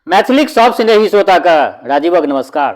मैथिलीक सब स्नेही श्रोताके राजीवक नमस्कार।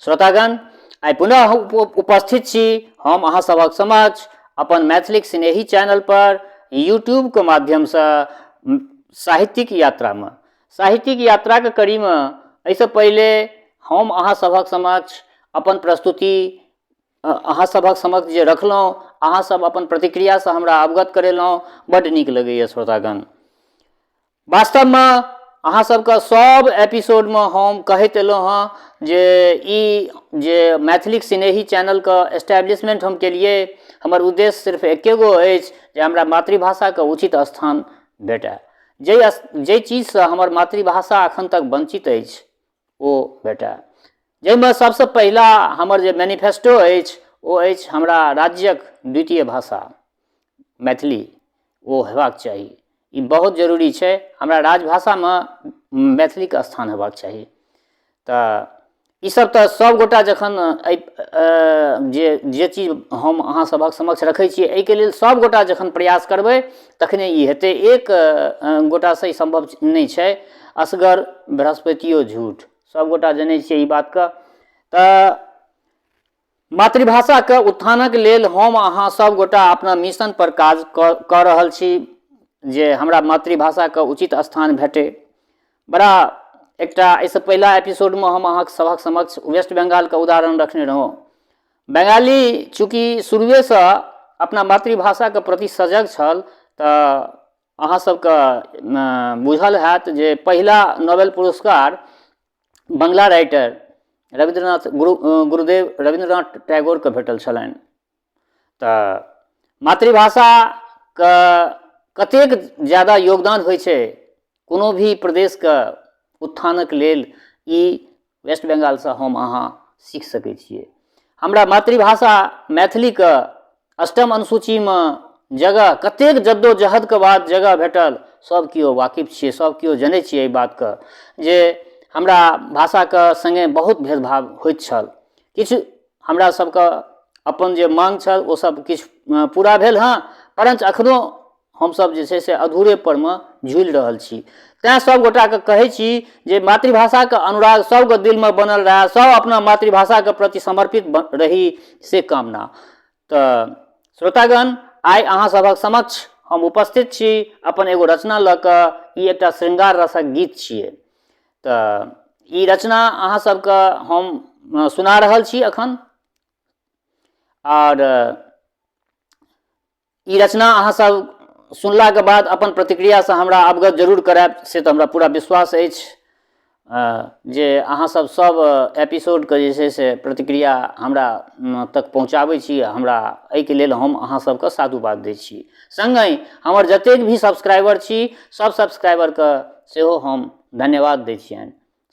श्रोतागण, आइ पुनः उपस्थित छी हम अहाँ सभक समक्ष अपन मैथिलीक स्नेही चैनल पर यूट्यूबके माध्यमसँ साहित्यिक यात्रामे। साहित्यिक यात्राके कड़ीमे एहिसँ पहिले हम अहाँ सभक समक्ष अपन प्रस्तुति अहाँ सभक समक्ष जे रखलहुँ, अहाँ सब अपन प्रतिक्रियासँ हमरा अवगत करेलहुँ, बड्ड नीक लगैए श्रोतागण। वास्तवमे अहाँ सबके सब एपिसोडमे हम कहैत एलहुँ हँ जे ई जे मैथिलीक सिनेही चैनलके एस्टैब्लिशमेंट हम केलियै, हमर उद्देश्य सिर्फ एके गो अछि जे हमरा मातृभाषाके उचित स्थान भेटय। जाहि चीजसँ हमर मातृभाषा एखन तक वञ्चित अछि ओ भेटय। जाहिमे सबसँ पहिला हमर जे मैनिफेस्टो अछि ओ अछि हमरा राज्यक द्वितीय भाषा मैथिली ओ हेबाक चाही। ई बहुत जरूरी छै, हमरा राजभाषामे मैथिलीके स्थान हेबाक चाही। तऽ ईसब तऽ सबगोटा जखन एहि जे जे चीज हम अहाँ सभक समक्ष रखै छियै एहिके लेल सबगोटा जखन प्रयास करबै तखने ई हेतै। एक गोटासँ ई सम्भव नहि छै, असगर बृहस्पतियो झूठ, सबगोटा जनै छियै ई बातके। तऽ मातृभाषाके उत्थानक लेल हम अहाँ सबगोटा अपना मिशन पर काज कऽ रहल छी जे हमरा मातृभाषाके उचित स्थान भेटै। बड़ा एकटा एहिसँ पहिला एपिसोडमे हम अहाँके सभक समक्ष वेस्ट बंगालके उदाहरण रखने रहौं। बंगाली चूँकि शुरुएसँ अपना मातृभाषाके प्रति सजग छल तऽ अहाँ सबके बुझल हैत जे पहिला नोबेल पुरस्कार बंगला राइटर रविन्द्रनाथ गुरुदेव रविन्द्रनाथ टैगोरके भेटल छलनि। तऽ मातृभाषाके कतेक ज्यादा योगदान होइ छै कोनो भी प्रदेशके उत्थानक लेल, ई वेस्ट बंगालसँ हम अहाँ सीख सकै छियै। हमरा मातृभाषा मैथिलीके अष्टम अनुसूचीमे जगह कतेक जद्दोजहदके बाद जगह भेटल, सब केओ वाकिफ छियै, सब केओ जनै छियै एहि बातके जे हमरा भाषाके सङ्गे बहुत भेदभाव होइत छल। किछु हमरा सबके अपन जे माँग छल ओ सब किछु पूरा भेल हँ, परञ्च एखनो हमसब जे छै से अधूरे परमे झूलि रहल छी। तैँ सब गोटाके कहै छी जे मातृभाषाके अनुराग सबके दिलमे बनल रहए, सब अपना मातृभाषाके प्रति समर्पित रही, से कामना। तऽ श्रोतागण, आइ अहाँ सभक समक्ष हम उपस्थित छी अपन एगो रचना लऽ कऽ। ई एकटा श्रृंगार रसक गीत छियै। तऽ ई रचना अहाँ सबके हम सुना रहल छी एखन, आओर ई रचना अहाँ सब सुनलाके बाद अपन प्रतिक्रियासँ हमरा अवगत जरूर करायब, से तऽ हमरा पूरा विश्वास अछि जे अहाँ सब सब एपिसोडके जे छै से प्रतिक्रिया हमरा तक पहुँचाबै छी। हमरा एहिके लेल हम अहाँ सबके साधुवाद दै छी। सङ्गहि हमर जतेक भी सब्सक्राइबर छी, सब सब्सक्राइबरके सेहो हम धन्यवाद दै छियनि,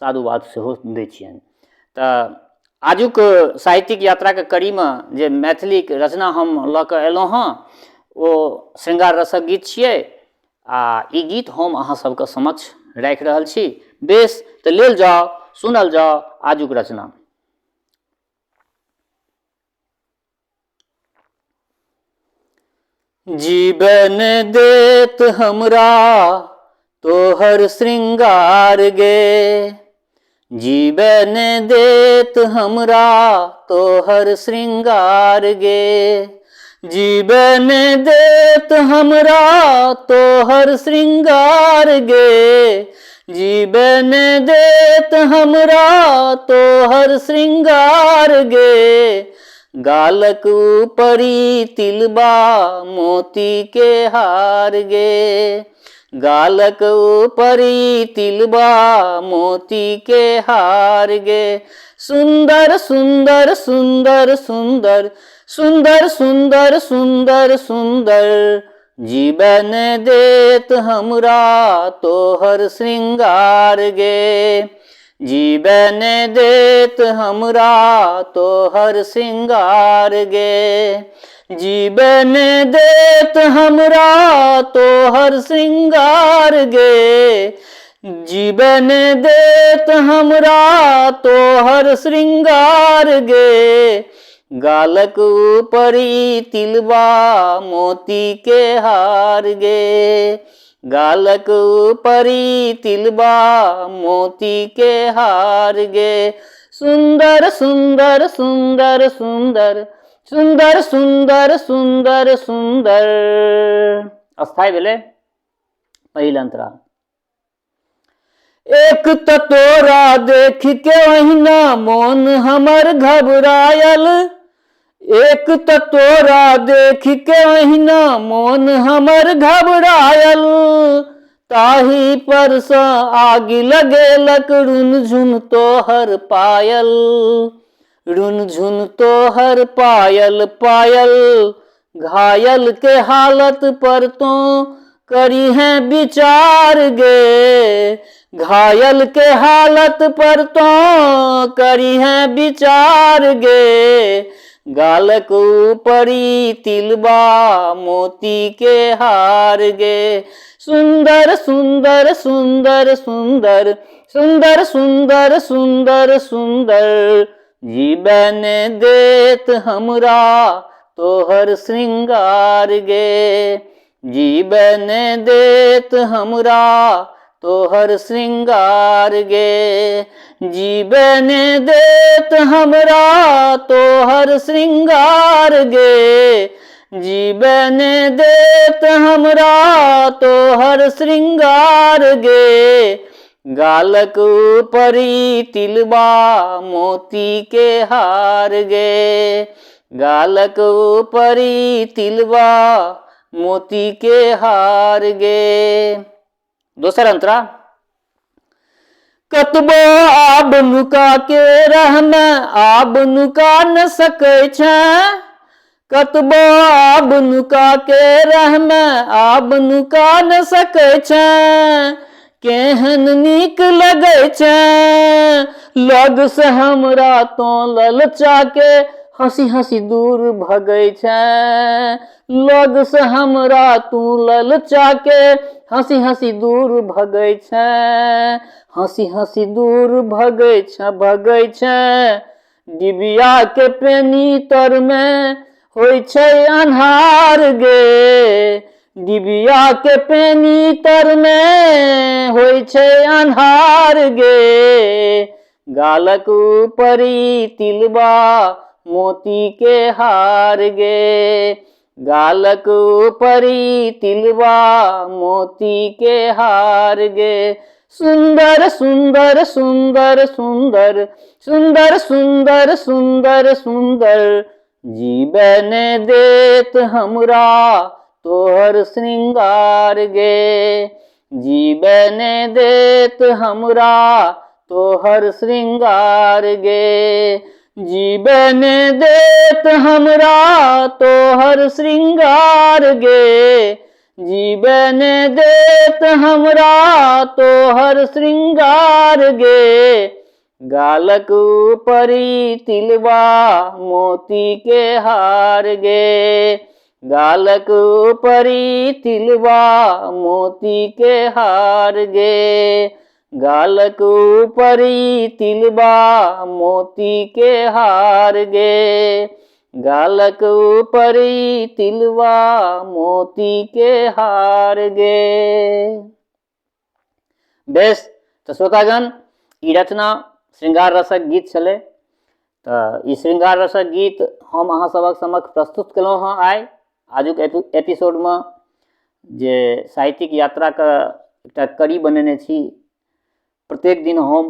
साधुवाद सेहो दै छियनि। तऽ आजुक साहित्यिक यात्राके कड़ीमे जे मैथिलीक रचना हम लऽ कऽ एलहुँ हँ ओ श्रृंगार रसक गीत छियै, आ ई गीत हम अहाँ सबके समक्ष राखि रहल छी। बेस, तऽ लेल जाउ, सुनल जाउ आजुक रचना। जीवन देत हमरा तोहर श्रृंगार गे, जीवन देत हमरा तोहर श्रृंगार गे, जीवन देत हमरा तोहर श्रृंगार गे, जीवन देत हमरा तोहर श्रृंगार गे, गालक ऊपरी तिलबा मोती के हार गे, गालक ऊपरी तिलबा मोती के हार गे, सुंदर सुंदर सुंदर सुंदर सुंदर सुंदर सुंदर सुंदर, जीवन देत हमरा तोहर श्रृंगार गे, जीवन देत हमरा तोहर श्रृंगार गे, जीवन देत हमरा तोहर श्रृंगार गे, जीवन देत हमरा तोहर श्रृंगार गे, गालक ऊपरी तिलबा मोती के हार गे, गालक ऊपरी तिलबा मोती के हार गे। सुन्दर सुन्दर सुन्दर सुन्दर सुन्दर सुन्दर सुन्दर सुन्दर। अस्थायी भेलै पहिल अंतरा। एक तऽ तोरा देख के ओहिना मोन हमर घबरायल, एक तऽ तोरा देख के ओहिना मोन हमर घबरायल, ताही पर सँ आगि लगेलक रुनझुन तोहर पायल, रुनझुन तोहर पायल पायल। घायल के हालत पर तो करी है विचार गे, घायल के हालत पर तो करी है विचार गे। गालक ऊपरी तिलबा मोती के हार गे। सुन्दर सुन्दर सुन्दर सुन्दर सुन्दर सुन्दर सुन्दर सुन्दर जीवन देत हमरा तोहर श्रृंगार गे। जीवन देत हमरा तोहर श्रृंगार गे। जीवन देत हमरा तोहर श्रृंगार गे। जीवन देत हमरा तोहर श्रृंगार गे। गालक ऊपरी तिलबा मोती के हार गे। गालक ऊपरी तिलबा मोती के हार गे। दोसर अंतरा। कतबो आब नुका के रहमे आब नुका न सकै छै, कतबो आब नुका के रहमे आब नुका न सकै छै, केहन नीक लगै छै लग से हमरा तो ललचा के हंसी हंसी दूर भगै छै, लग से हमरा तू ललचा के हंसी हंसी दूर भगै छै, हंसी हंसी दूर भगै छै भगै छै। डिबिया के पेनी तर मे होइ छै अन्हार गे, डिबिया के पेनी तर मे होइ छै अन्हार गे। गालक ऊपरी तिलबा मोती के हार गे। गालक ऊपरी तिलबा मोती के हार गे। सुन्दर सुन्दर सुन्दर सुन्दर सुन्दर सुन्दर सुन्दर सुन्दर जीवन देत हमरा तोहर श्रृंगार गे। जीवन देत हमरा तोहर श्रृंगार गे। जीवन देत हमरा तोहर श्रृंगार गे। जीवन देत हमरा तोहर श्रृंगार गे। गालक ऊपरी तिलबा मोती के हार गे। गालक ऊपरी तिलबा मोती के हार गे। गालक ऊपरी तिलबा मोती के हार गे। गालक ऊपरी तिलबा मोती के हार गे। बेस तऽ श्रोतागण, ई रचना श्रृंगार रसक गीत छलै। तऽ ई श्रृंगार रसक गीत हम अहाँ सबक समक्ष प्रस्तुत केलहुँ हँ आइ आजुक एपिसोडमे, जे साहित्यिक यात्राके एकटा कड़ी बनेने छी। प्रत्येक दिन हम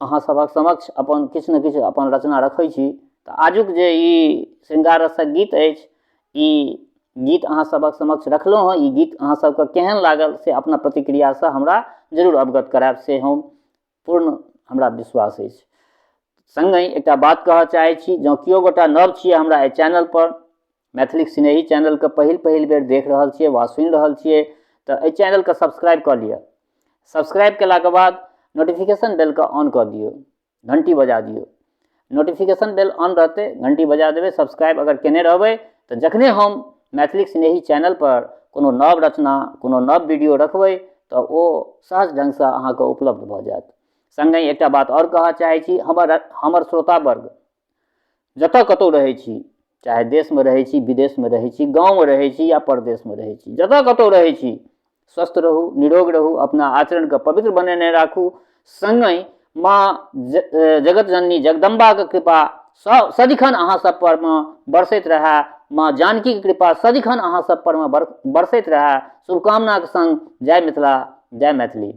अहाँ सभक समक्ष अपन किछु ने किछु अपन रचना रखै छी। तऽ आजुक जे ई श्रृंगार रसक गीत अछि, ई गीत अहाँ सभक समक्ष रखलहुँ हँ। ई गीत अहाँ सबके केहन लागल से अपना प्रतिक्रियासँ हमरा जरूर अवगत करायब, से हम पूर्ण हमरा विश्वास अछि। सङ्गहि एकटा बात कहऽ चाहै छी, जँ केओ गोटा नव छियै हमरा एहि चैनलपर, मैथिलीक सिनेही चैनलके पहिल पहिल बेर देख रहल छियै वा सुनि रहल छियै, तऽ एहि चैनलके सब्सक्राइब कऽ लिअ। सब्सक्राइब केलाके बाद नोटिफिकेशन बेलके ऑन कऽ दियौ, घंटी बजा दियौ। नोटिफिकेशन बेल ऑन रहतै, घंटी बजा देबै, सब्सक्राइब अगर केने रहबै तऽ जखने हम मैथिलीक सिनेही चैनलपर कोनो नव रचना, कोनो नव वीडियो रखबै तऽ ओ सहज ढङ्गसँ अहाँके उपलब्ध भऽ जायत। सङ्गहि एकटा बात आओर कहऽ चाहै छी, हमर हमर श्रोता वर्ग जतऽ कतहु रहै छी, चाहे देशमे रहै छी, विदेशमे रहै छी, गाँवमे रहै छी या परदेशमे रहै छी, जतऽ कतहु रहै छी, स्वस्थ रहू, निरोग रहू, अपना आचरणके पवित्र बनेने राखू। सङ्गहि माँ जगत जननी जगदम्बाके कृपा सदिखन अहाँ सब पर मे बरसैत रहए, माँ जानकीके कृपा सदिखन अहाँ सब पर मे बरसैत रहए। शुभकामनाके सङ्ग जय मिथिला, जय मैथिली।